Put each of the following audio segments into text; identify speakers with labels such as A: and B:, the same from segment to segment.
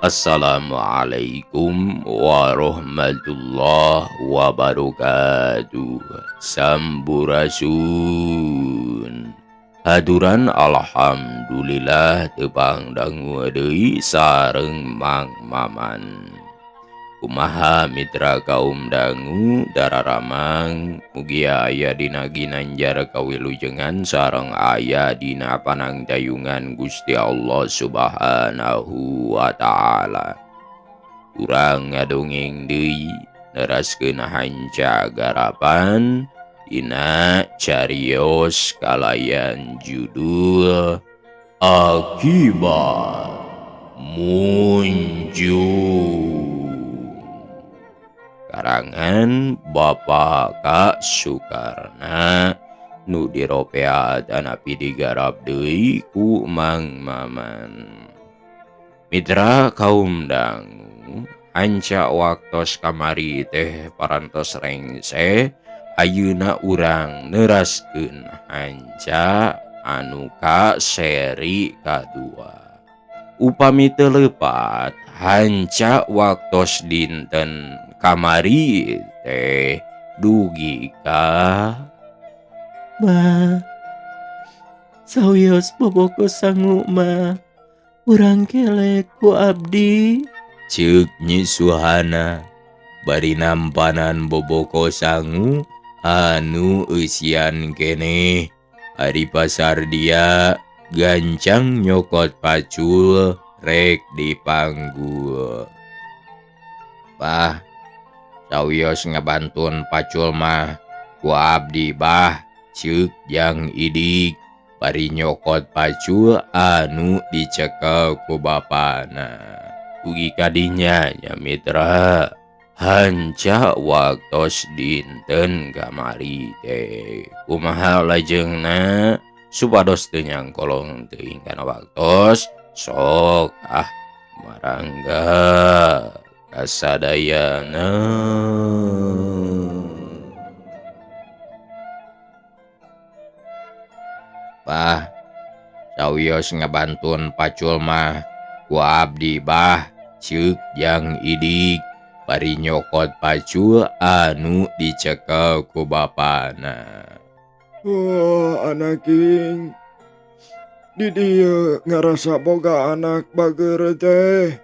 A: Assalamualaikum warahmatullahi wabarakatuh. Sampurasun. Haduran alhamdulillah tepang dangu deui sareng Mang Maman. Kumaha mitra kaum dangu dararamang mugia aya dina ginanjar kawilujengan sareng aya dina panangtayungan Gusti Allah Subhanahu wa taala. Urang ngadongeng deui neraskeun hanca garapan dina carios kalayan judul Akibat Munjung. Karangan Bapak Kak Sukarna nu diropeat anapi digarap deui ku Mang Maman. Mitra kaum dangu hanca waktos kamari teh parantos rengse ayeuna urang neraskeun hanca anu ka seri kadua. Upami teu leupat hanca waktos dinten kamari teh dugi ka
B: Ma sawios boboko sangu ma urang kelek ku abdi
A: ceuk Nyi Suhana bari nampanan boboko sangu anu eusian keneh. Ari pasar dia gancang nyokot pacul rek dipanggul. Bah sawios ngabantun pacul mah ku abdi bah ceuk Jang Idik bari nyokot pacul anu dicekel ku bapana. Ugi kadinya nya mitra hanca waktos dinten kamari teh kumaha lajengna supados teu nyangkolong teuing kana waktos sok ah marangga kasadayana. Bah sawios ngabantun pacul mah ku abdi bah ceuk Jang Idik bari nyokot pacul anu dicekel ku bapana.
C: Oh anak king di dieu ngarasa boga anak bager teh.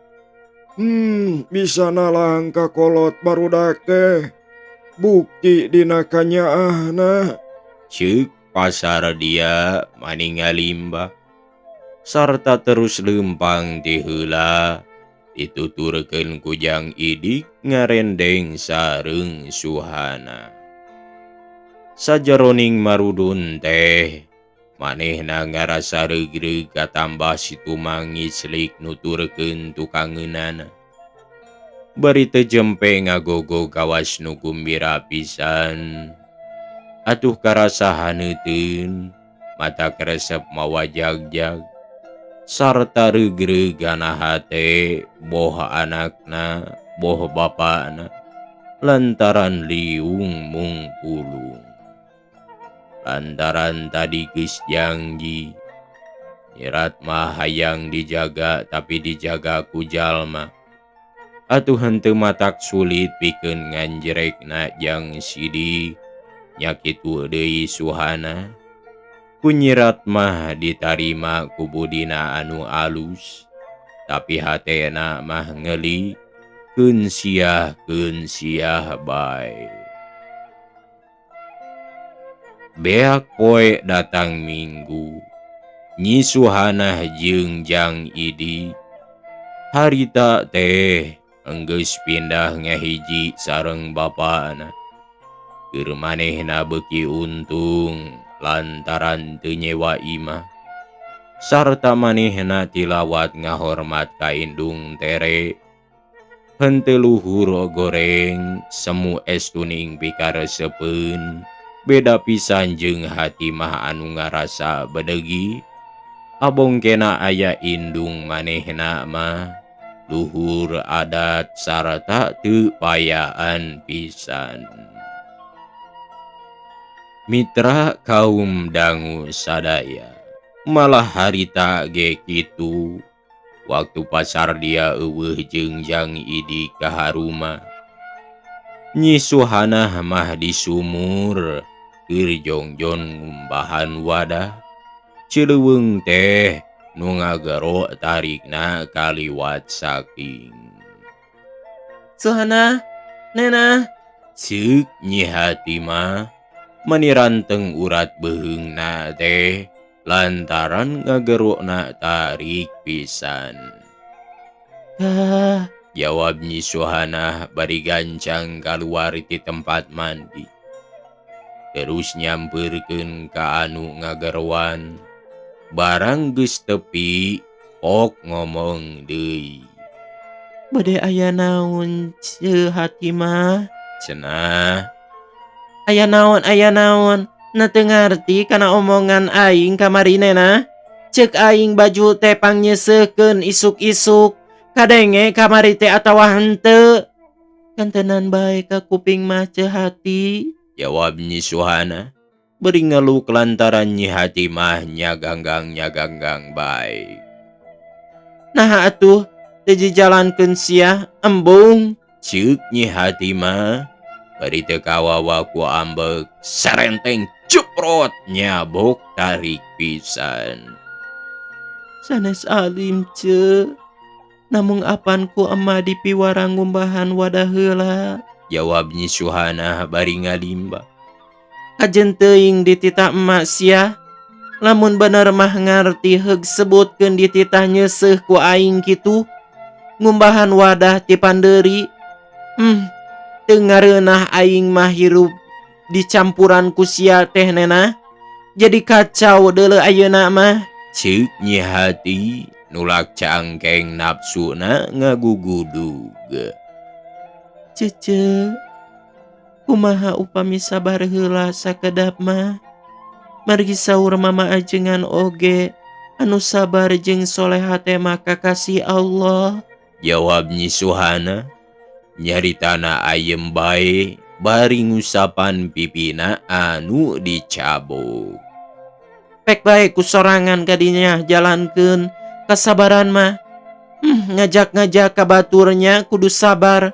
C: Bisa nalang ka kolot barudak teh. Bukti dina kanyaahna.
A: Ceuk pasar dia maningalimba sarta terus lempang ti heula dituturkeun ku Jang Idik ngarendeng sareng Suhana. Sajeroning marudun teh manehna ngarasa reug-reug katambah situ mangislik nuturkeun tukangeunana. Bari teu jempe ngagogo kawas nu gumbira pisan. Atuh karasa haneuteun, mata karesep mawa jagjag sarta reug-reug kana hate boh anakna boh bapana lantaran liung mungpulung. Lantaran tadi geus janji nyirat mah hayang dijaga tapi dijaga ku jalma. Atuh henteu matak sulit pikeun nganjrekna Jang Sidik nya kitu deui Suhana. Ku nyirat mah ditarima ku budina anu alus tapi hatena mah ngeuli keun siah bae. Beak poe datang minggu Nyi Suhanah jeung Jang Idi harita teh enggeus pindah ngahiji sareng bapana. Keur manehna beuki untung lantaran teu nyewa imah sarta manehna tilawat ngahormat ka indung tere. Henteu luhur goreng semu es tuning pikaresepeun beda pisan jeung hati mah anu ngarasa bedegi. Abongkena aya indung manehna mah luhur adat sarta teu payaan pisan. Mitra kaum dangu sadaya malah harita ge kitu. Waktu pasar dia eueuh jeung Jang Idi ka haruma. Nyi Suhanah mah di sumur keur jongjon ngumbahan wadah. Cileuweung teh nu ngagero tarikna kaliwat saking.
B: Suhana, Nena,
A: ceuk Nyi Hatimah mani ranteng urat beuheungna teh lantaran ngagerokna tarik pisan.
B: Ah,
A: jawab Nyi Suhanah bari gancang kaluar ti tempat mandi. Terus nyampeurkeun ka anu ngageroan. Barang geus tepi pok ngomong deui.
B: Bade aya naon Ceu Hatimah?
A: Cenah.
B: Aya naon, aya naon? Na teu ngarti kana omongan aing kamari Nena. Ceuk aing baju teh pangnyeuseurkeun isuk-isuk. Kadenge kamari teh atawa henteu. Kantenan bae ka kuping mah Ceu Hati,
A: jawab Nyi Suhana bari ngeluk lantaran Nyi Hatimah nyaganggang-nyaganggang bae.
B: Naha atuh teu dijalankeun sia embung,
A: ceuk Nyi Hatimah bari teu kawawa ku ambek sarenteng ceprot nyabok tarik pisan.
B: Sanes alim Ceu, namung apan ku ema dipiwarang ngumbahan wadah heula,
A: jawab Nyi Suhanah bari ngalimba.
B: Kajen teuing dititah emak sia, lamun bener mah ngarti heug sebutkeun dititah nyeuseuh ku aing kitu, ngumbahan wadah ti pandeuri. Teu ngareunah aing mah hirup dicampuran ku sia teh Nena. Jadi kacau deuleu ayeuna mah.
A: Ceuk Nyi Hati nulak cangkeng nafsuna ngagugudug.
B: Cece, kumaha upami sabar heula sakedap mah? Margi saur mama ajengan oge anu sabar jeung soleha teh mah kakasih Allah,
A: jawab Nyi Suhana nyaritana ayem bae bari ngusapan pipina anu dicabok.
B: Pek bae ku sorangan kadinya jalankeun kasabaran mah. Ngajak-ngajak ka baturnya kudu sabar.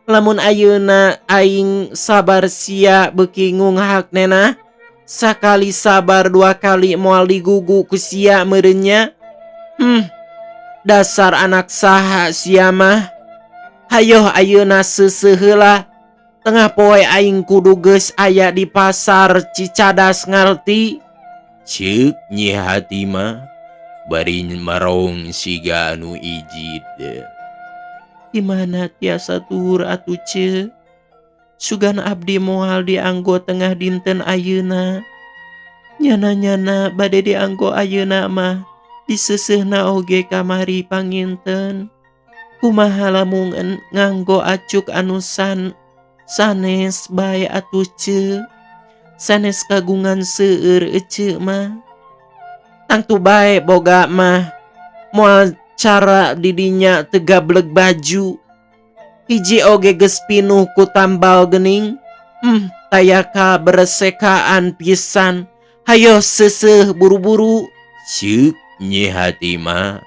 B: Lamun ayeuna aing sabar sia beuki ngunghak Nena. Sakali sabar dua kali moal digugu ku sia meureunnya. Dasar anak saha sia mah. Hayoh ayeuna seuseuh heula. Tengah poe aing kudu geus aya di pasar Cicadas ngarti,
A: ceuk Nyi Hatimah bari merong siga anu ijid.
B: Di mana tiasa tuhur atuh Ceu? Sugan abdi moal dianggo tengah dinten ayeuna. Nyana-nyana bade dianggo ayeuna mah diseuseuhna oge kamari panginten. Kumaha lamun nganggo acuk anu sanes bae atuh Ceu? Sanes kagungan seueur eceu mah. Tangtu bae boga mah moal cara didinya tegableg baju. Hiji oge geus pinuh ku tambal geuning. Tayaka beresekaan pisan. Hayo seuseuh buru-buru,
A: ceuk Nyi Hatimah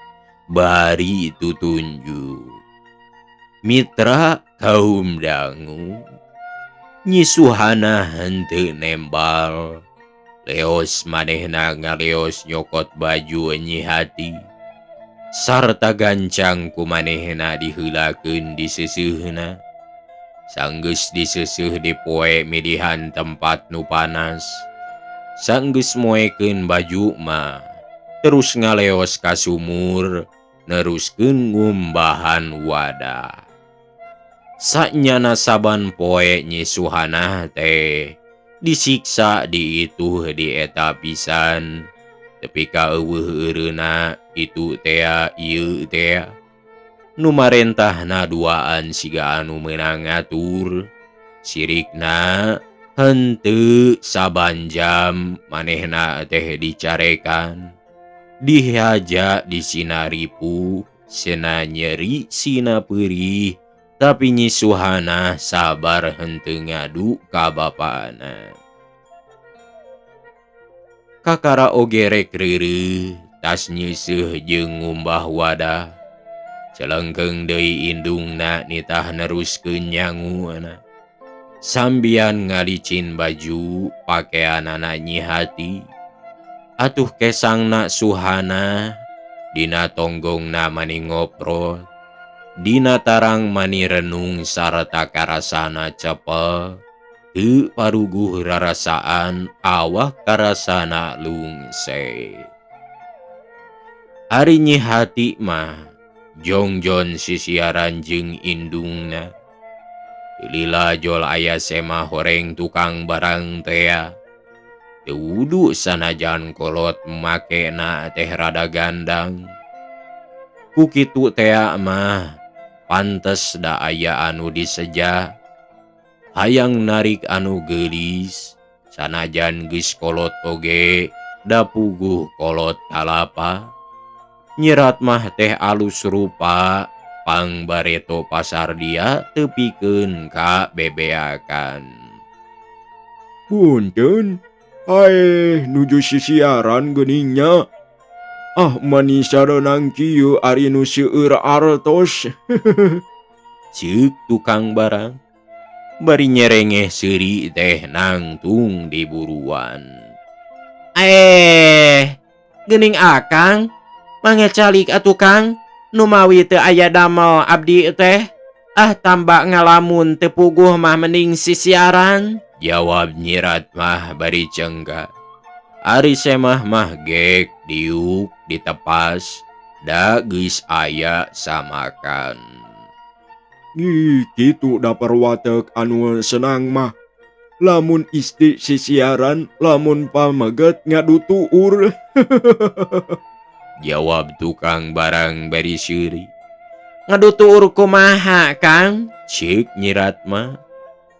A: bari tutunjuk. Mitra kaum dangu, Nyi Suhana henteu nembal. Leos manehna ngaleos nyokot baju Nyi Hati sarta gancang ku manehna diheulakeun diseuseuhna. Sanggeus diseuseuh dipoe milihan tempat nu panas. Sanggeus moekeun baju mah terus ngaleos ka sumur neruskeun ngumbahan wadah. Sanyana saban poe Nyi Suhanah teh disiksa diituh di eta pisan. Tepi ka eueuh eureuna itu tea ieu tea. Nu marentahna duaan siga anu meunang ngatur. Sirikna henteu saban jam manehna teh dicarekan. Dihaja disinaripu, sena nyeri sina peurih, tapi Nyi Suhana sabar henteu ngadu ka bapana. Kakara oge rek reureuh Tas nyeuseuh jeung ngumbah wadah. Celengkeung deui indungna nitah neruskeun nyanguana. Sambian ngalicin baju pakeanana Nyi Hati. Atuh kesangna Suhana dina tonggongna mani ngoprot. Dina tarang mani renung sarta karasana cepel. Teu paruguh rarasaan awak karasana lungse. Ari Nyi Hati mah jongjon sisiaran jeung indungna. Lila jol aya Semah horeng tukang barang tea. Teu wudu sanajan kolot makena teh rada gandang. Ku kitu tea mah pantes da aya anu diseja. Hayang narik anu geulis sanajan geus kolot oge da puguh kolot kalapa. Nyirat mah teh alus rupa pang bareto pasar dia tepikeun ka bebeakan.
C: Punten, aeh nuju sisiaran geuningnya. Ah manis sareunang kieu ari nu seueur artos.
A: Ceuk tukang barang bari nyerengeh seuri teh nangtung di buruan.
B: Geuning akang mangecalik atuh Kang, numawi teu aya damel abdi teh. Ah tambah ngalamun teu puguh mah mending sisiaran.
A: Jawab Nyirat mah bari cengka. Ari Semah mah gek diuk ditepas da geus aya samakan.
C: Ih, kitu da perwatek anu senang mah. Lamun istri sisiaran, lamun pameget ngadu tuur.
A: Jawab tukang barang bari seuri.
B: Ngadu tuur kumaha, Kang?
A: Ceuk Nyirat mah.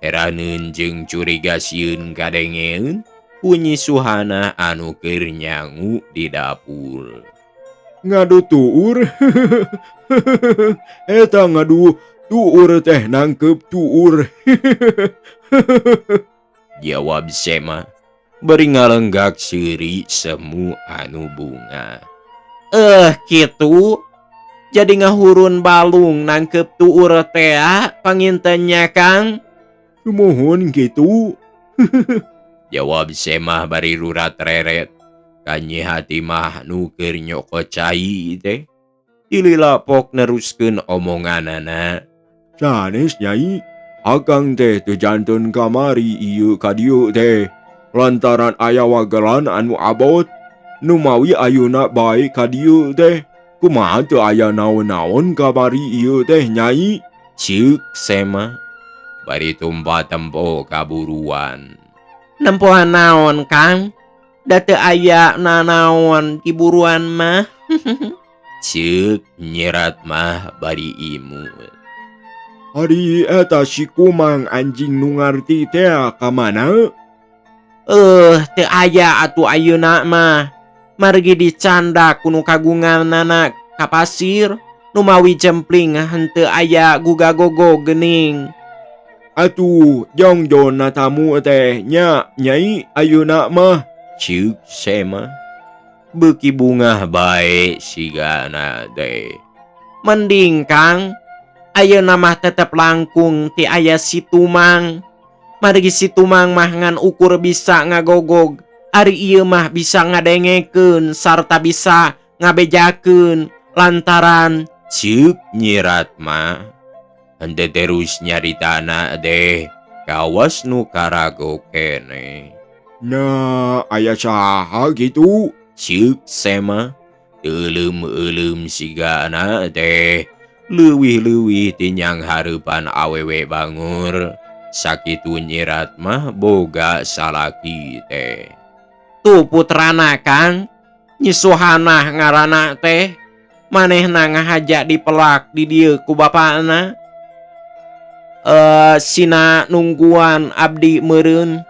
A: Heraneun jeung curiga sieun kadengeun ku Nyi Suhana anu keur nyangu di dapur.
C: Ngadu tuur? Eta ngadu tuur teh nangkep tuur.
A: Jawab Semah bari ngalenggak seuri semu anu bunga.
B: Kitu. Jadi ngahurun balung nangkep tuur tea pangintennya Kang.
C: Sumuhun kitu.
A: Jawab Semah bari rurat reret. Ka Nyi Hati mah nu keur nyokot cai teh. Tililapok neruskeun omonganana.
C: Sanes Nyai, akang teh teu janten kamari ieu ka dieu teh. Lantaran aya wagelan anu abot, numawi ayeuna bae ka dieu teh. Kumaha teu aya naon-naon kamari ieu teh Nyai?
A: Ceuk Semah bari tumpa tempo kaburuan.
B: Nempoan naon Kang? Da teu aya nanaon di buruan mah.
A: Ceuk Nyirat mah bari imut.
C: Ari eta si Kumang anjing nu ngarti teh ka mana?
B: Teu aya atuh ayeuna mah. Margi dicanda ku nu kagunganana ka pasir, numawi jempling henteu aya gugagogo geuning.
C: Atuh jongjon na tamu teh nya Nyai ayeuna mah.
A: Ceuk Semah beuki bungah bae sigana teh.
B: Mending Kang, ayeuna mah tetep langkung ti aya si Tumang. Margi si Tumang mah ngan ukur bisa ngagogog, ari ieu mah bisa ngadengekeun sarta bisa ngabejakeun lantaran
A: Ceuk Nyirat mah. Henteu terus nyaritana teh kawas nu karago keneh.
C: Nah, aya saha kitu?
A: Ceuk Semah teuleum-euleum sigana teh leuwih-leuwih tinyang hareupan awewe bangur. Sakitu Nyirat mah boga salaki teh.
B: Tuh putrana Kang, Nyi Suhanah ngaranna teh. Manehna ngahaja dipelak di dieu ku bapana. Sina nungguan abdi meureun.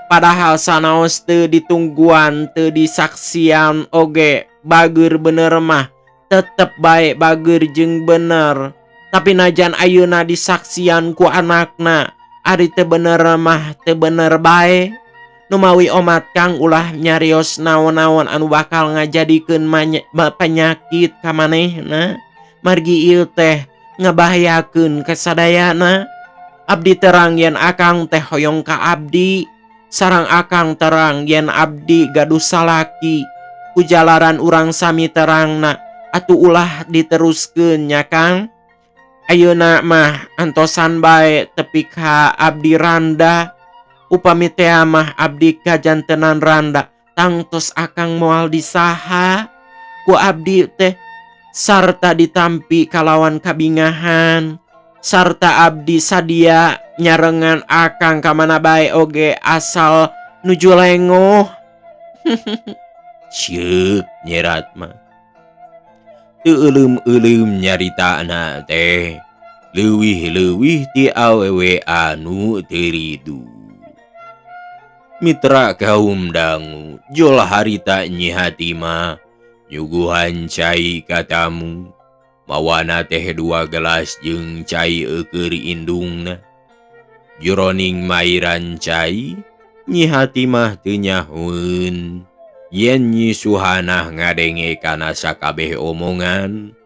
B: Padahal sanaos teu ditungguan teu disaksian oge bageur bener mah tetep bae bageur jeung bener. Tapi najan ayeuna disaksian ku anakna ari teu bener mah teu bener bae. Numawi omat Kang ulah nyarios naon-naon anu bakal ngajadikeun panyakit ka manehna. Margi ieu teh ngabahayakeun kasadayana. Abdi terang yen akang teh hoyong ka abdi, sareng akang terang yen abdi gaduh salaki. Ku jalaran urang sami terangna, atuh ulah diteruskeun nya Kang. Ayeuna mah antosan bae tepi ka abdi randa. Upami tea mah abdi kajantenan randa, tangtos akang moal disaha ku abdi teh sarta ditampi kalawan kabingahan, sarta abdi sadia nyarengan akang ka mana bae oge asal nuju lengoh.
A: Ceuk Nyi Ratma. Teu euleum-euleum nyaritana teh, leuwih-leuwih ti awewe anu teu ridu. Mitra kaum dangu, jol harita Nyi Hatimah nyuguhan cai ka tamu. Mawana teh 2 gelas jeung cai eueur indungna. Jroning mairan cai, Nyi Hatimah teu nyahoeun yen Nyi Suhanah ngadenge kana sakabeh omongan,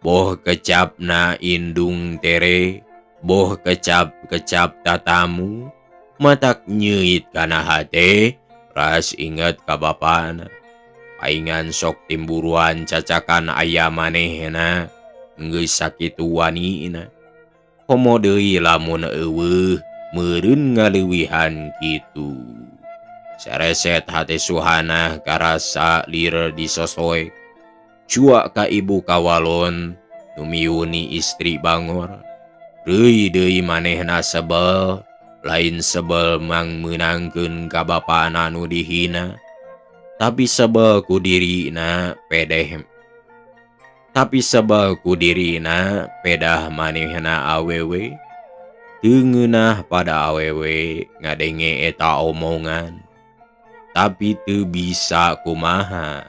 A: boh kecapna indung tere, boh kecap-kecap tatamu, matak nyeuit kana hate, ras inget ka bapana. Paingan sok timburuan cacakan aya manehna, geus sakitu wanina. Komo deui lamun eueuh meureun ngaleuwihan kitu. Sareset hate Suhanah karasa lir disosoe. Cua ka ibu kawalon nu miuni istri bangor. Reuy deui manehna sebel, lain sebel mang meunangkeun ka bapana nu dihina, tapi sebel ku dirina pedeh. Tapi sebel ku dirina pedah manehna awewe. Teu ngeunah pada awewe ngadenge eta omongan. Tapi teu bisa kumaha,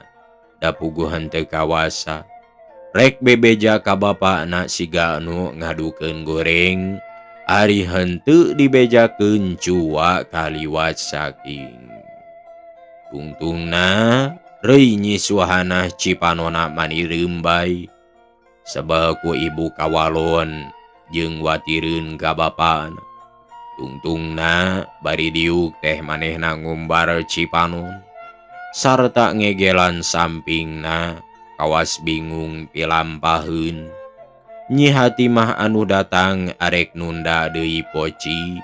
A: da puguh henteu kawasa. Rek bebeja ka bapana siga nu ngadukeun goreng, ari henteu dibejakeun cua kaliwat saking. Tungtungna reuy Nyi Suhanah cipanona mani reumbay. Sebel ku ibu kawalon jeung watireun ka bapana. Tungtungna bari diuk teh manehna ngumbar cipanon sarta ngegelan sampingna kawas bingung pilampaheun. Nyi Hatimah anu datang arek nunda deui poci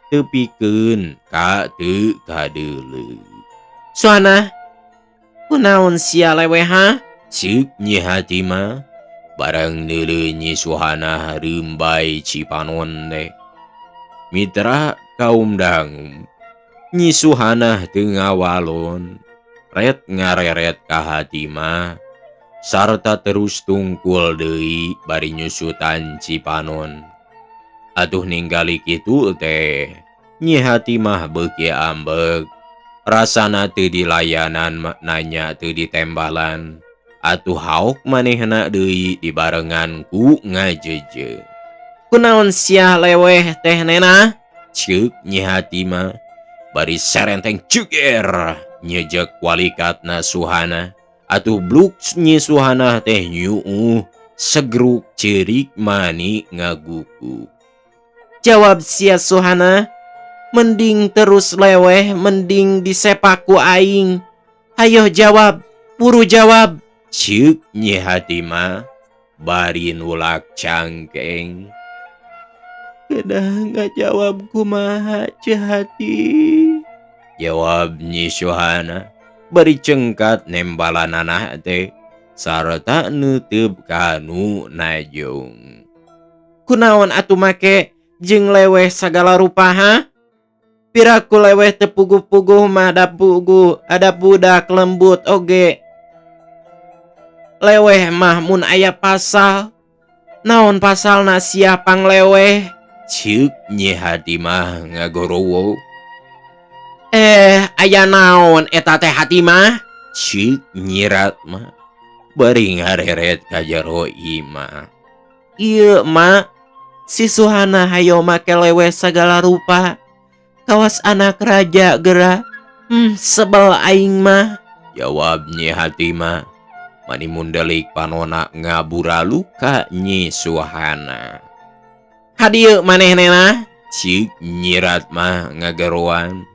A: tepikeun ka teu kadeuleu.
B: Suhanah, kunaon sia leweh ha?
A: Ceuk Nyi Hatimah bareng neuleuh Nyi Suhanah reumbay cipanon teh. Mitra kaum dangu, Nyi Suhanah teu ngawalon, ret ngareret ka Hatimah sarta terus tungkul deui bari nyusutan cipanon. Atuh ninggali kitu teh, Nyi Hatimah beuki ambek, rasana teu dilayanan nanya teu ditembalan. Atuh haok manehna deui dibarengan ku ngajeje.
B: Kunaon sia leweh teh nena?
A: Ceuk Nyi Hatimah bari serenteng ceger nyejek walikatna Suhana. Atuh bluk Nyi Suhanah teh nyuuh segruk ceurik mani ngaguku.
B: Jawab sia Suhana, mending terus leweh, mending disepak ku aing. Hayoh jawab, buru jawab.
A: Ceuk Nyi Hatimah bari nulak cangkeng.
B: Kedah ngajawab kumaha Ceu Hati?
A: Jawab Nyi Suhana bari cengkat nembalanana teh sarta neuteub kanu najong.
B: Kunaon atuh make jeung leweh sagala rupa ha? Piraku leweh teu puguh-puguh mah da puguh, ada budak lembut oge. Leweh mah mun aya pasal. Naon pasalna sia pangleweh?
A: Ceuk Nyi Hatimah ngagorowo.
B: Aya naon eta teh Hatimah?
A: Ceuk Nyi Ratma bari ngareret ka jero imah.
B: Ieu mak, si Suhana hayo make leweh sagala rupa. Kawas anak raja gera. Sebel aing mah.
A: Jawab Nyi Hatimah mani mundelik panona ngaburalu ka Nyi Suhana.
B: Ka dieu maneh nena?
A: Cik Nyi Ratmah ngageroan.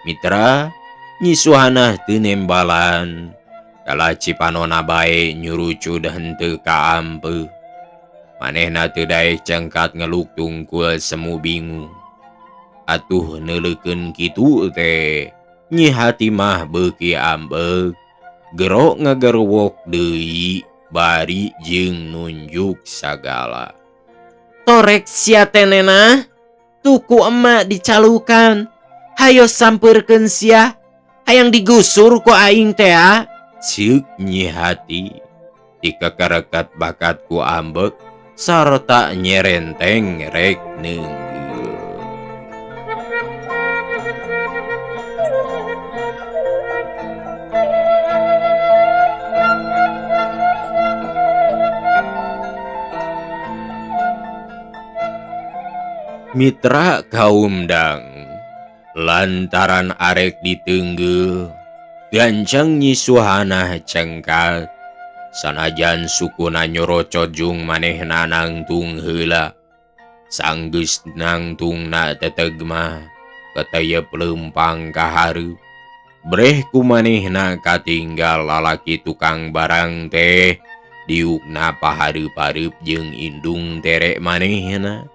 A: Mitra Nyi Suhana teu nembalan. Kala cipanona bae nyurucud henteu kaampeuh. Manehna teu daek cengkat ngeluk tungkul semu bingung. Atuh neuleukeun kitu teh Nyi Hatimah beuki ambek, gero ngagerwok deui bari jeung nunjuk sagala.
B: Torek sia teh nena, tuku emak dicalukan. Hayo sampeurkeun sia, hayang digusur ku aing teh ah.
A: Ceuk Nyi Hati dikekereket bakat ku ambek sarta nyerenteng rek neunggeul. Mitra kaum dang lantaran arek diteunggeuh gancang Nyi Suhana cengkat sanajan sukuna nyorocot jung manehna nangtung heula sanggeus nangtungna teteg mah keteyep leumpang ka hareup breh ku manehna katinggal lalaki tukang barang teh diukna pahareup-hareup jeung indung terek manehna.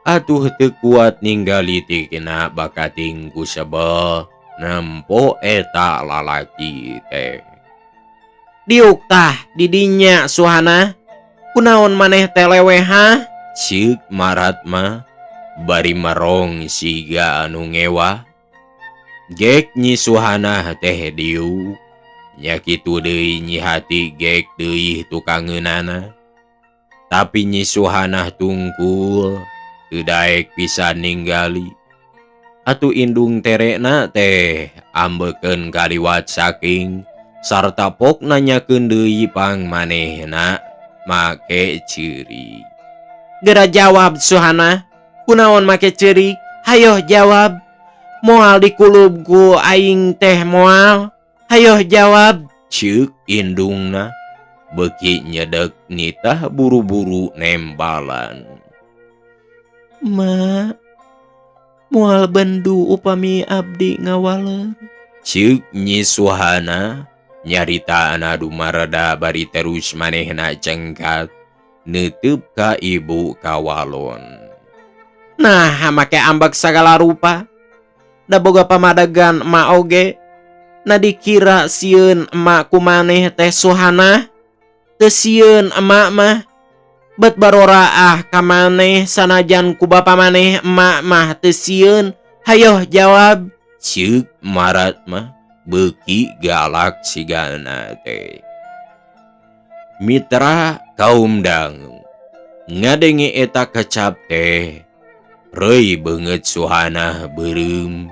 A: Atuh teu kuat ninggali tikna bakating ku sebel nempo eta lalaki teh.
B: Diuk tah didinya Suhana, kunaon maneh teh leweh ha?
A: Ceuk Maratma bari merong siga anu ngewa. Gek Nyi Suhana teh diuk, nya kitu deui Nyi Hati gek deui tukangeunana. Tapi Nyi Suhana tungkul teu daek pisan ninggali. Atuh indung terekna teh ambekeun kaliwat saking sarta pok nanyakeun deui pang manehna make ceurik.
B: Geura jawab Suhana, kunaon make ceurik? Hayoh jawab. Moal dikulub ku aing teh moal. Hayoh jawab.
A: Ceuk indungna beuki nyedek nitah buru-buru nembalan.
B: Ma, moal bendu upami abdi ngawaleur.
A: Ceuk Nyi Suhana nyaritana dumareda bari terus manehna cengkat neuteub ka ibu kawalon.
B: Nah, make ambek sagala rupa. Da boga pamadegan emak oge. Na dikira sieun emak ku maneh teh Suhana. Teu sieun emak mah. Bet baroraah ka maneh sanajan ku bapa maneh emak mah teu sieun. Hayoh jawab.
A: Ceuk Marat mah beuki galak sigana teh. Mitra kaum dangu ngadenge eta kecap teh reuy beungeut Suhana beureum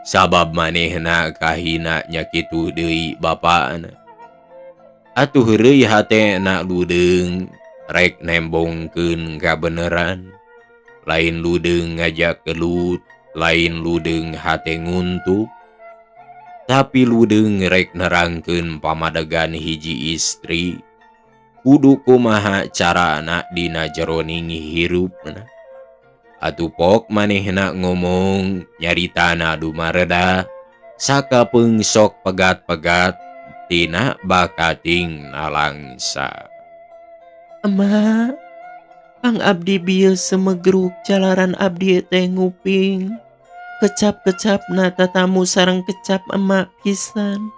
A: sabab manehna kahina nya kitu deui bapana. Atuh reuy hatena ludeung rek nembongkeun kabeneran, lain ludeung ngajak gelut, lain ludeung hate nguntuk, tapi ludeung rek nerangkeun pamadegan hiji istri kudu kumaha carana dina jeroning hirupna. Atuh pok manehna ngomong nyaritana dumareda sakapeung sok pegat-pegat tina bakating nalangsa.
B: Emak, pang abdi bieu semegruk jalaran abdi teh nguping. Kecap-kecapna tatamu sareng kecap emak pisan.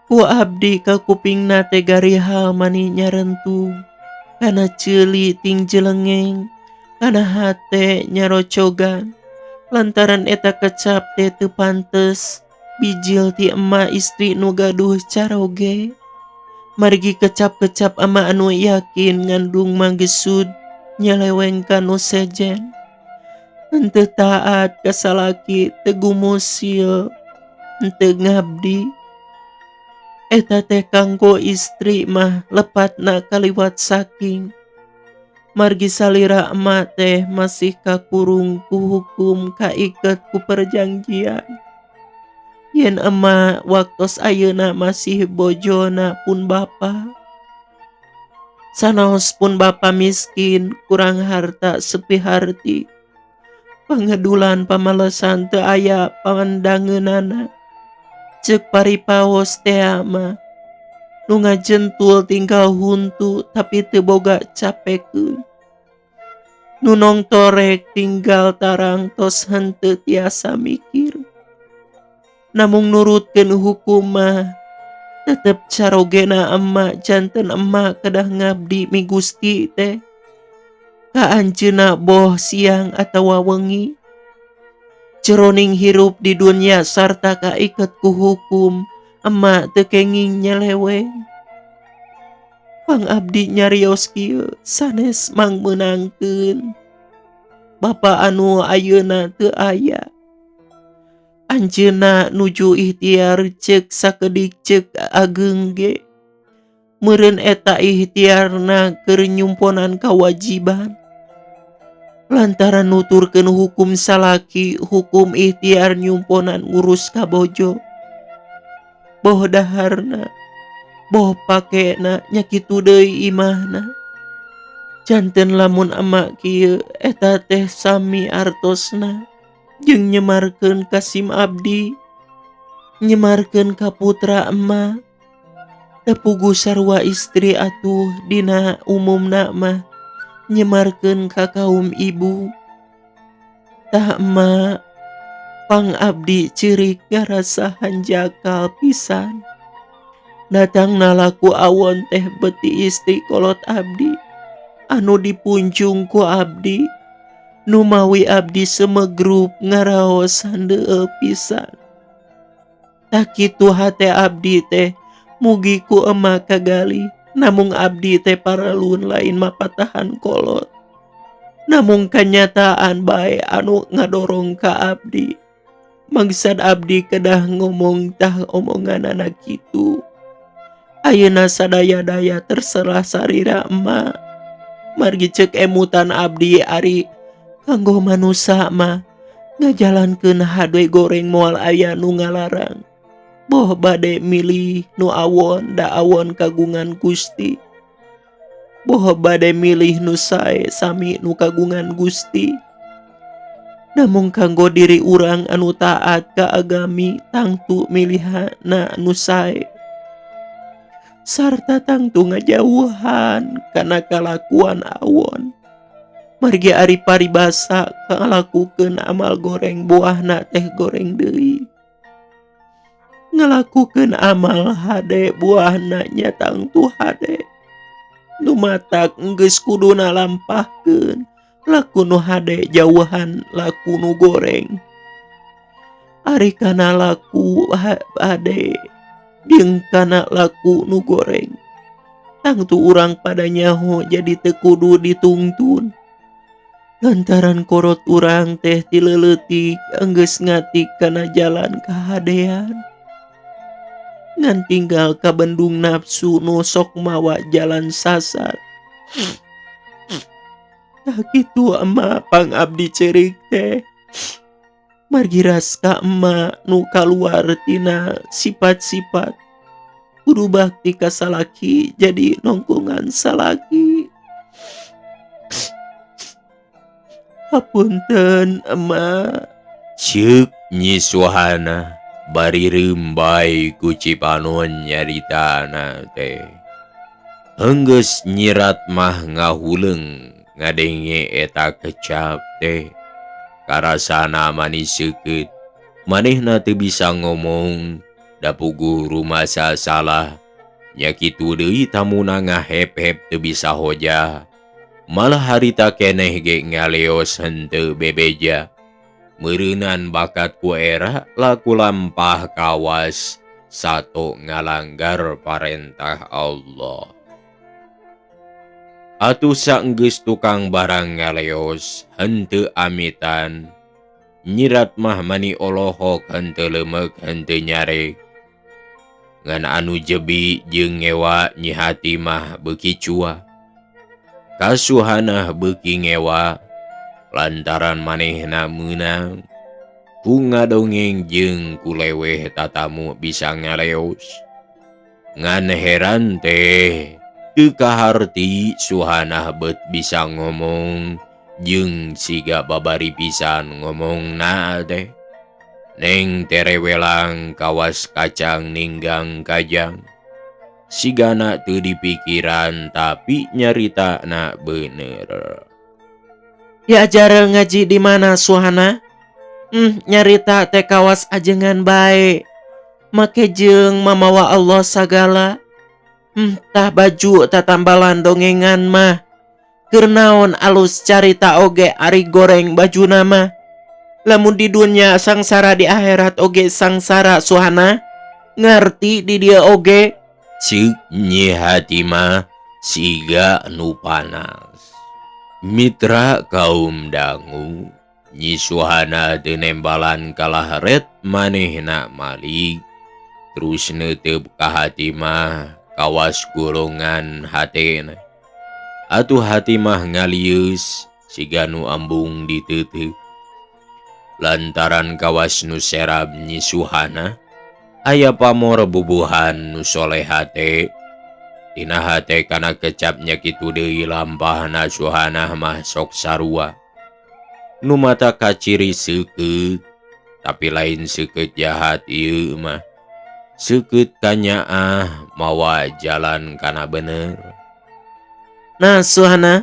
B: Ku abdi ka kupingna teh garihal mani nyarentung. Kana ceuli ting jelengeng, kana hate nyarocogan. Lantaran eta kecap teh teu pantes bijil ti emak istri nu gaduh caroge. Margi kecap-kecap ama anu yakin ngandung manggesud nyeleweng ka nu sejen. Henteu taat ka salaki teu gumusil, henteu ngabdi. Eta teh kanggo istri mah lepatna kaliwat saking. Margi salira emak teh masih kakurung ku hukum kaiket ku perjanjian. Yen emak waktos ayeuna masih bojona pun bapa. Sanaos pun bapa miskin, kurang harta sepi harti. Pangedulan pamalesan teu aya pandangeunana. Ceuk paripaos tea mah nu ngajentul tinggal huntu tapi teu boga capekeun. Nu nongtorek tinggal tarang tos henteu tiasa mikir. Namung nurutkeun hukum mah tetep carogena emak janten emak kedah ngabdi mi Gusti teh. Ka anjeunna boh siang atawa wengi. Jeroning hirup di dunya sarta kaiket ku hukum emak teu kenging nyeleweng. Pang abdi nyarios kieu sanes mangmeunangkeun. Bapa anu ayeuna teu aya. Anjeunna nuju ikhtiar ceuk sakedik ceuk ageung ge. Meureun eta ikhtiarna keur nyumponan kawajiban. Lantaran nuturkeun hukum salaki, hukum ikhtiar nyumponan ngurus ka bojo. Boh daharna, boh pakena nya kitu deui imahna. Janten lamun emak kieu eta teh sami artosna jeung nyemarkeun ka sim abdi, nyemarkeun ka putra emak. Teu puguh sarua istri atuh dina umumna mah nyemarkeun ka kaum ibu. Tah emak, pang abdi ceurik ngarasa hanjakal pisan. Datangna laku awon teh beuti istri kolot abdi anu dipunjung ku abdi. Numawi abdi semegrup ngaraos handeueul pisan. Tah kitu hate abdi teh mugi ku emak kagali. Namung abdi teh paralun lain mapatahan kolot. Namung kanyataan bae anu ngadorong ka abdi. Maksad abdi kedah ngomong tah omonganana kitu. Ayeuna sadaya-daya terserah sarira emak. Margi ceuk emutan abdi ari kanggo manusa mah ngajalankeun hade goreng moal aya nu ngalarang. Boh bade milih nu awon da awon kagungan Gusti. Boh bade milih nu sae sami nu kagungan Gusti. Namung kanggo diri urang anu taat ka agami tangtu milihana nu sae. Sarta tangtu ngajauhan kana kalakuan awon. Margi ari paribasa ngalakukeun amal goreng buahna teh goreng deui. Ngalakukeun amal hade buahna nya tangtu hade. Nu matak geus kuduna lampahkeun laku nu hade jauhan laku nu goreng. Ari kana laku hade jeung kana laku nu goreng. Tangtu urang pada nyaho jadi teu kudu ditungtun. Lantaran korot urang teh ti leuleutik enggeus ngatik kana jalan kahadean. Ngan tinggal kabendung nafsu nu sok mawa jalan sasar. Tah kitu emak pang abdi ceurik teh. Margi raska emak nu kaluar tina sifat-sifat kudu bakti ka salaki jadi nongkongan salaki. Hapunten emak.
A: Ceuk Nyi Suhana bari reumbai ku Cipanon nyaritana teh. Henggeus nyirat mah ngahuleung ngadenge eta kecap teh. Karasana manis seukeut, manehna teu bisa ngomong, da puguh rumasa salah. Nya kitu deui tamuna ngahep-hep teu bisa hojah. Malah harita keneh ge ngaleos henteu bebeja. Meureunan bakat ku era laku lampah kawas sato ngalanggar parentah Allah. Atuh saenggeus tukang barang ngaleos henteu amitan. Nyirat mah mani olohok henteu leumeuk henteu nyarek. Ngan anu jebi jeung ngewa Nyi Hati mah beuki cua. Ka Suhanah beuki ngewa lantaran manehna meunang ku ngadongeng jeung ku leweh tatamu bisa ngaleos. Ngan heran teh teu kaharti Suhanah beut bisa ngomong jeung siga babari pisan ngomongna teh. Neng terewelang kawas kacang ninggang kajang. Sigana teu dipikiran tapi nyaritana bener.
B: Diajar ngaji di mana Suhana? Nyarita teh kawas ajengan bae. Make jeung mamawa Allah sagala. Tah baju tatambalan dongengan mah. Keur naon alus carita oge ari goreng bajuna mah. Lamun di dunya sangsara di akhirat oge sangsara Suhana. Ngarti di dieu oge.
A: Ceuk Nyi Hatimah siga nu panas. Mitra kaum dangu, Nyi Suhana teu nembalan kalah ret manehna malik. Terus neuteup ka Hatimah kawas golongan hatena. Atuh Hatimah ngalieus siga nu ambung diteuteup. Lantaran kawas nu serab Nyi Suhana, aya pamor bubuhan nu soleha teh. Dina hate kana kecapnya kitu deui lampahna Suhanah mah sok sarua. Nu mata kaciri seukeut, tapi lain seukeut jahat ieu mah. Seukeut kanyaah mawa jalan kana bener.
B: Nah Suhana,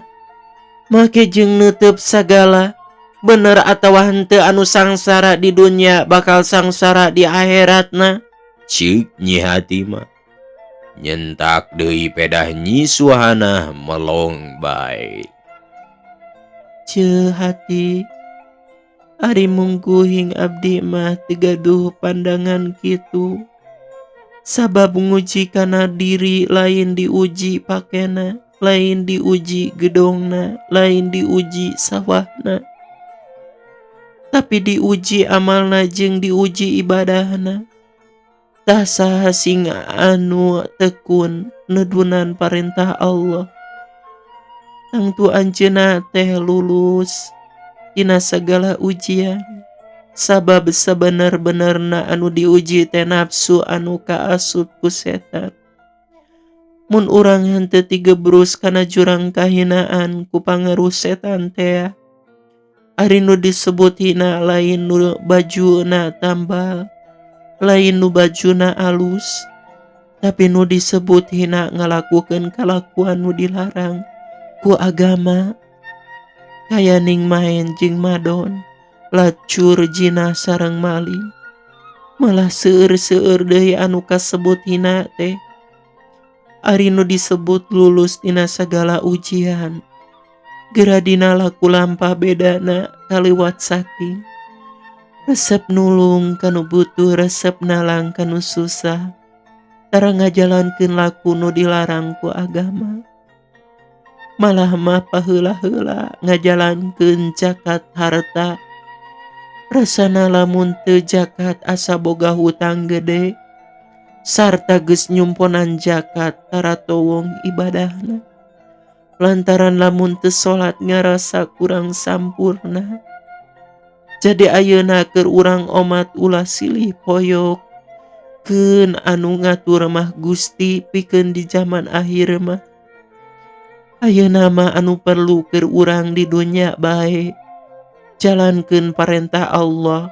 B: make jeung neuteup sagala. Bener atawa henteu anu sangsara di dunya bakal sangsara di akhiratna.
A: Ceuk Nyi Hatimah. Nyentak deui pedah Nyi Suhana melong bae.
B: Ceu hati, ari mungguhing abdi mah teu gaduh pandangan kitu. Sabab nguji kana diri lain diuji pakena, lain diuji gedongna, lain diuji sawahna. Tapi diuji amalna jeung diuji ibadahna. Tah saha sing anu tekun nedunan parentah Allah. Tangtu anjeunna teh lulus tina sagala ujian. Sabab sabener-benerna anu diuji teh nafsu anu kaasup ku setan. Mun urang henteu tigebrus kana jurang kahinaan ku pangaruh setan teh. Ari nu disebut hina lain nu bajuna tambal, lain nu bajuna alus, tapi nu disebut hina ngalakukeun kalakuan nu dilarang ku agama. Kaya ning maen jeung madon, lacur zina sareng maling. Malah seueur-seueur deui anu kasebut hina teh. Ari nu disebut lulus tina sagala ujian. Geura dina laku lampah bedana kaliwat saking. Resep nulung kanu butuh, resep nalang kanu susah. Tara ngajalankeun laku nu dilarang ku agama. Malah mah paheula-heula ngajalankeun zakat harta. Rasana lamun teu zakat asa boga hutang gede. Sarta geus nyumponan zakat tara towong ibadahna. Lantaran lamun teu salat ngarasa kurang sampurna. Jadi ayeuna keur urang omat ulah silih poyok. Keun anu ngatur mah Gusti pikeun di zaman akhir mah. Ayeuna mah anu perlu keur urang di dunya bae. Jalankeun parentah Allah.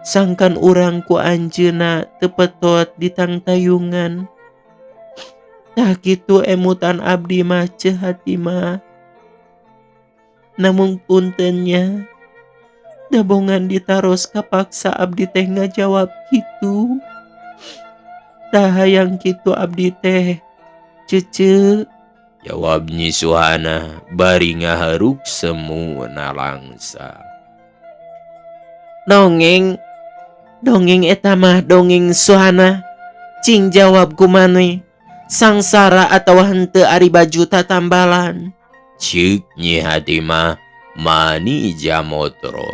B: Sangkan urang ku anjeunna teu petot ditangtayungan. Tah kitu emutan abdi mah ceu hati mah. Namun puntennya, dabongan ditaros kapaksa abdi teh ngajawab kitu. Tah hayang kitu abdi teh cece.
A: Jawab Nyi Suhana bari ngaharuk semu nalangsa.
B: Dongeng, dongeng eta mah dongeng Suhana. Cing jawab kumaneh. Sangsara atawa henteu ari baju tatambalan.
A: Ceuk Nyi Hatimah mani jamotro.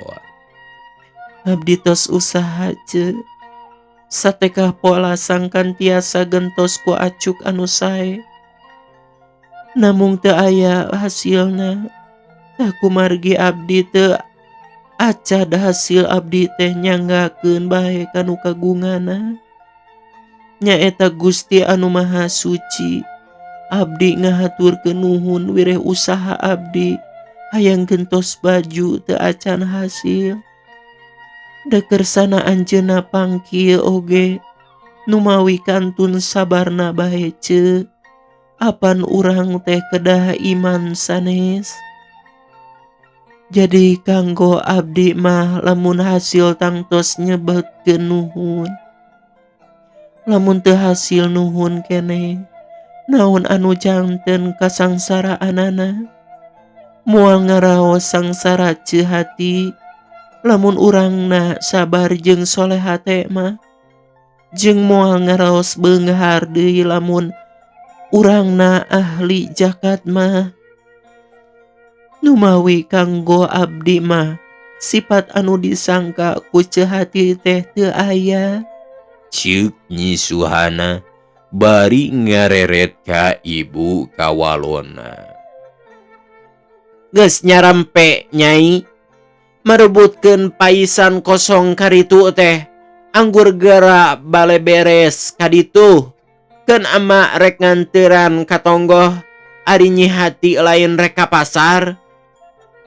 B: Abdi tos usaha ce. Satekah pola sangkan tiasa gentos ku acuk anu sae. Namung teu aya hasilna. Tah kumargi abdi teu acad hasil abdi teh nyanggakeun bae ka nu kagunganna. Nyaeta Gusti anu Maha Suci. Abdi ngahaturkeun nuhun wireh usaha abdi hayang gentos baju teu acan hasil. Da kersana anjeunna pangkieu oge numawi kantun sabarna bae ceu. Apan urang teh kedah iman sanes. Jadi kanggo abdi mah lamun hasil tangtos nyebutkeun nuhun. Lamun teu hasil nuhun keneh, naon anu janten kasangsaraanana? Moal ngaraos sangsara ceu hati lamun urangna sabar jeung soleh hate mah. Jeung moal ngaraos beunghar deui lamun urangna ahli zakat mah. Numawi kanggo abdi mah sifat anu disangka ku ceu hati teh teu aya.
A: Ceuk Nyi Suhana bari ngareret ka ibu kawalona.
B: Geus nyarampe Nyai, merebutkeun paisan kosong karitu teh anggur gera bale beres kaditu. Keun ama rek nganteran ka tonggoh ari Nyi Hati lain rek ka pasar.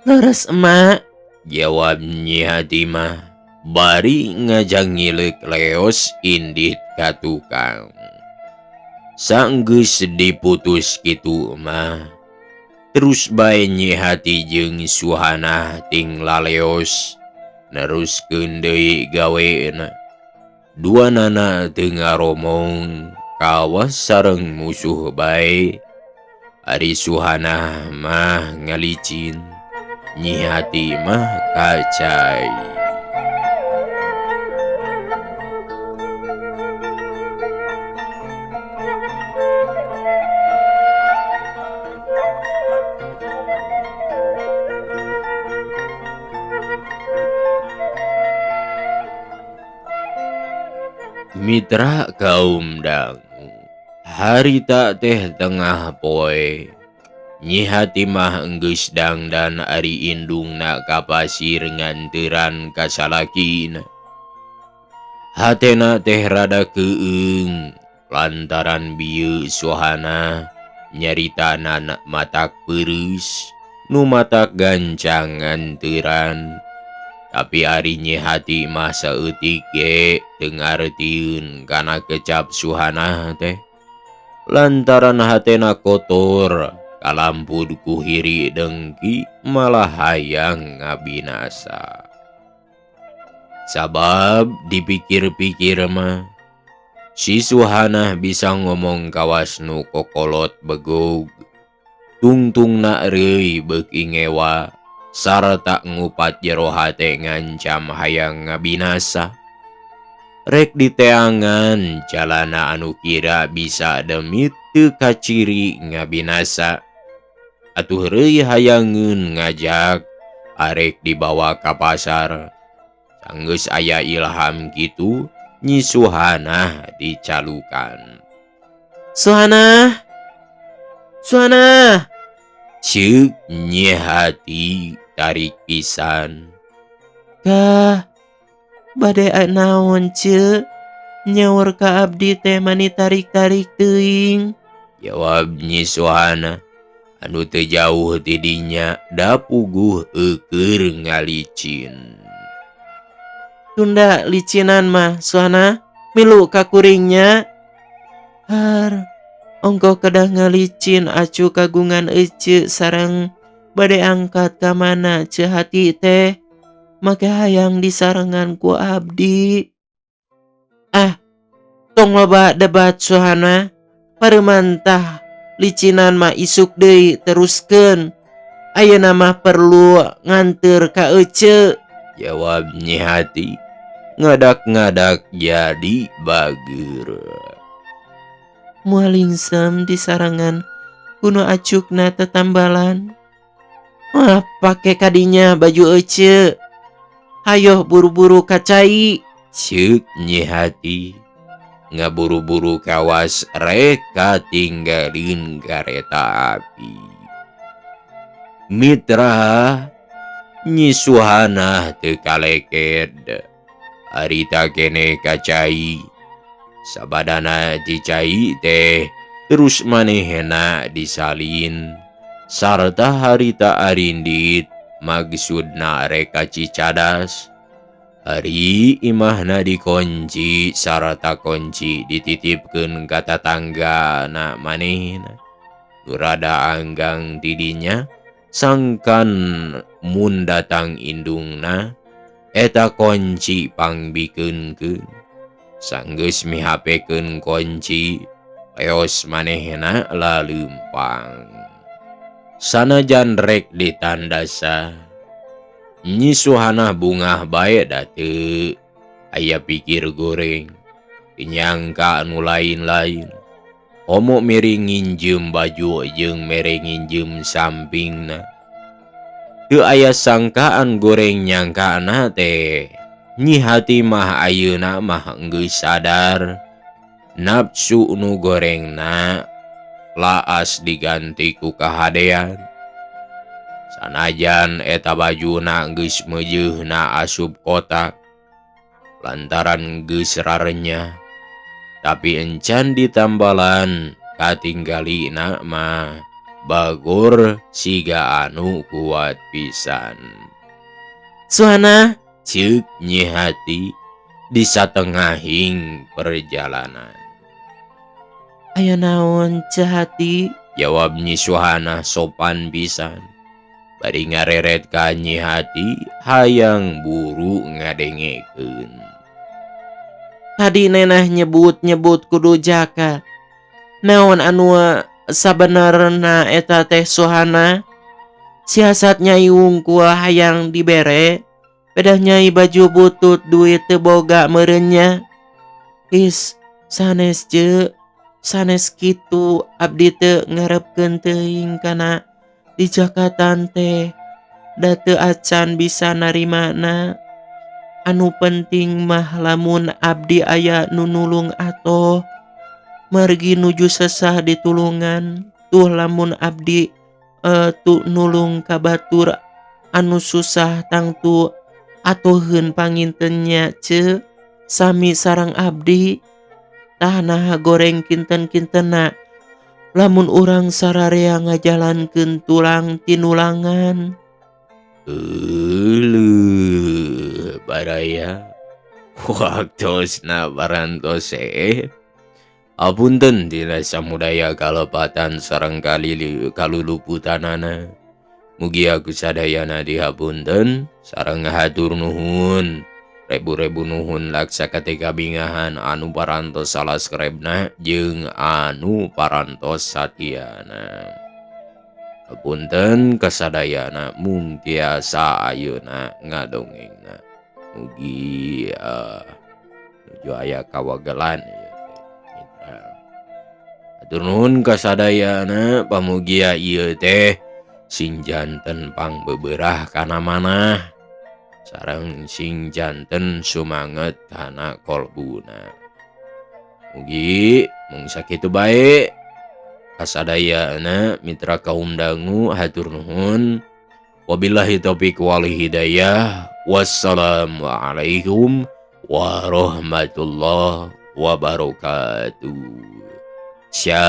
B: Leres emak,
A: jawab Nyi Hati mah bari ngajangileuk leos indit ka tukang. Sanggeus diputus kitu mah terus bae Nyi Hati jeung Suhana ting laleos neruskeun deui gawena. Duanana teu ngaromong kawas sareng musuh bae. Ari Suhana mah ngalicin, Nyi Hati mah kacai. Mitra kaum dangu, harita teh tengah poe. Nyi Hati mah enggeus dangdan ari indungna ka pasir nganteran ka salakina. Hatena teh rada keueung lantaran bieu Suhana nyaritana matak peureus nu matak gancang nganteran. Tapi ari Nyi Hati mah saeutik ge teu ngartieun kana kecap Suhana teh. Lantaran hatena kotor kalampud ku hiri dengki malah hayang ngabinasa. Sabab dipikir-pikir mah si Suhana bisa ngomong kawas nu kokolot begog, tungtungna reuy beuki ngewa sarta ngupat jero hate ngancam hayang ngabinasa. Rek diteangan jalana anu kira bisa demit teu kaciri ngabinasa. Atuh reuy hayangeun ngajak arek dibawa ka pasar. Sanggeus aya ilham kitu Nyi Suhana dicalukan.
B: Suhana, Suhana,
A: ceuk Nyi Hati tarik pisan.
B: Kah, bade naon ceuk? Nyaur ka abdi teh mani tarik-tarik teuing.
A: Jawab Nyi Suhana anu teu jauh ti dinya da puguh eueur ngalicin.
B: Tunda licinan mah Suhana, milu ka kuringnya. Har, ongkoh kedah ngalicin acu kagungan ece sareng bade angkat ka mana ceu hati teh. Make hayang disarengan ku abdi. Ah, tong loba debat Suhana. Paremantah licinan mah isuk deui teruskeun. Ayeuna mah perlu nganteur ka ece.
A: Jawab Nyi Hati ngadak-ngadak jadi bager.
B: Moal lingsem disarengan kuno acukna tetambalan. Wah, pake kadinya baju ece. Hayoh buru-buru ka cai.
A: Ceuk Nyi Hati. Ngaburu-buru kawas rek katinggalin kareta api. Mitra Nyi Suhana teu kaleked. Harita keneh ka cai. Sabadana ti cai teh terus manehna disalin. Sarta harita arindit maksudna rek ka Cicadas. Ari imahna dikunci sarta kunci dititipkeun ka tatanggana manehna. Nu rada anggang tidinya sangkan mun datang indungna eta kunci pangbikeunkeun. Sanggeus mihapekeun kunci leos manehna laleumpang. Sanajan rek ditandasa Nyi Suhana bungah bae da teu aya pikir goreng nyangka anu lain-lain. Komo mere nginjem baju jeung mere nginjem sampingna. Teu aya sangkaan goreng nyangkana teh Nyi Hati mah ayeuna mah geus sadar nafsu nu gorengna laas diganti ku kahadean. Sanajan eta bajuna geus meujeuhna asup kotak lantaran geus rarenyah tapi encan ditambalan katinggalina mah bagor siga anu kuat pisan.
B: Suhana
A: ceuk Nyi Hati di satengahing perjalanan.
B: Aya naon Ceu Hati?
A: Jawab Nyi Suhana sopan pisan. Bari ngareret ka Nyi Hati hayang buru ngadengekeun.
B: Tadi neneh nyebut-nyebut kudu jaka. Naon anu sabenerna eta teh Suhana? Siasat Nyai wungkul hayang dibere, pedah Nyai baju butut duit teu boga meureun. Is sanes ce, sanes kitu abdi teu ngarepkeun teuing kana dijakatan teh da teu acan bisa narimana. Anu penting mah lamun abdi aya nu nulung atoh margi nuju sesah ditulungan tuh lamun abdi tu nulung ka batur anu susah tangtu atoheun panginten nya ce sami sareng abdi. Tah naha goreng kinten-kintenna lamun urang sararea ngajalankeun tulang tinulangan.
A: Euleuh baraya waktosna parantos Apunten dina samudaya kalepatan sareng kaluluputanana. Mugia ku sadayana dihapunten sareng hatur nuhun. Rebu-rebu nuhun laksa katikabingahan anu parantos salaskerebna jeung anu parantos satiana. Punten kasadayana mung tiasa ayeuna ngadongengna. Mugi nuju aya kawagelan ieu teh. Hatur nuhun kasadayana pamugia ieu teh sing janten pangbeberah kana manah sareng sing janten sumanget kana kolbuna. Mugi mung sakitu bae kasadayana mitra kaum dangu hatur nuhun. Wabillahi taufik wal hidayah. Wassalamualaikum warahmatullahi wabarakatuh. Siap.